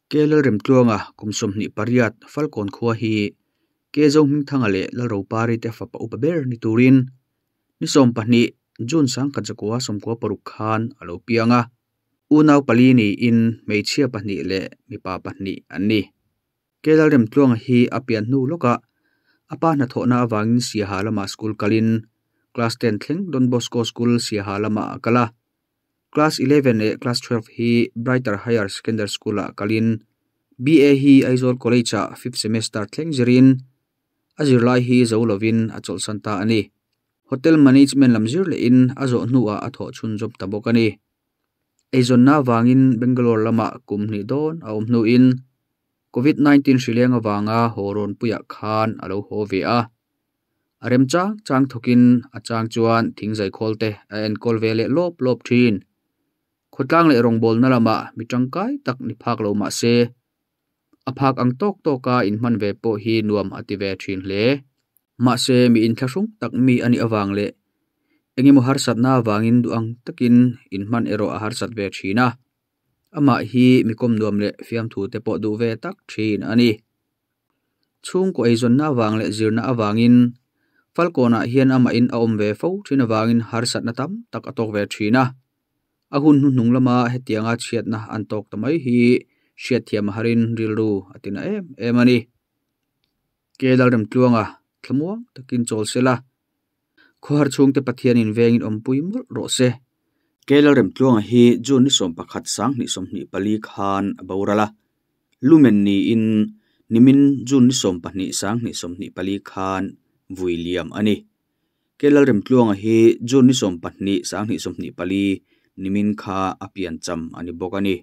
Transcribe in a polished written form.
K Lalremtluanga kum 28 Falkawn khua hi K Zohmingthanga leh Lalropari te fapa upa ber ni turin ni 12 June 1996 khan a lo piang a. Unau pali niin hmeichhia pahnih leh mipa pahnih an ni. K Lalremtluanga hi a pian hnu lawkah a pa hnathawhna avangin Siaha lamah school kalin Class 10 thleng Don Bosco School Siaha lamah a kal a. Class 11 leh Class 12 hi Brighter Higher Secondary School-ah kalin BA hi Aizawl College-ah fifth semester thleng zirin a zirlai hi zo lovin a chawlhsan ta a ni. Hotel Management lam zir lehin a zawh hnuah a thawh chhunzawm ta bawk a ni. Eizawnna avangin Bangalore lamah kum hnih dawn a awm hnuin Covid 19 hrileng avanga haw rawnpuiah khan a lo haw ve a. A rem chang chang thawkin a chang chuan thingzai khawl te a enkawl ve leh lawp lawp thin. Khawtlang leh rawngbawlna lamah mi tangkai tak ni phak lo mah se, a phak ang tawk tawka inhman ve pawh hi nuam a ti ve thin hle. Mahse mi inthlahrung tak mi a nih avang leh engemaw harsatna avangin duh ang takin inhman erawh a harsat ve thin a. Amah hi mi kawm nuam leh fiamthu te pawh duh ve tak thin a ni. Chhungkaw eizawnna avang leh zirna avangin Falkawnah hian amahin a awm ve fo thin avangin harsatna tam tak a tawk ve thin a. A hun hnuhnung lama hetianga chhiatna an tawk ta mai hi hriatthiam a harin rilru a tina em em a ni. K Lalremtluanga thlamuang takin chawl sela, khawhar chhungte Pathianin vengin awmpui mawlh rawh se. K Lalremtluanga hi June ni 11 2024 khan a boral a, lumen niin nimin June ni 12 2024 khan vui liam a ni. K Lalremtluanga hi June ni 12 2024 nimin kha a piancham a ni bawk a ni.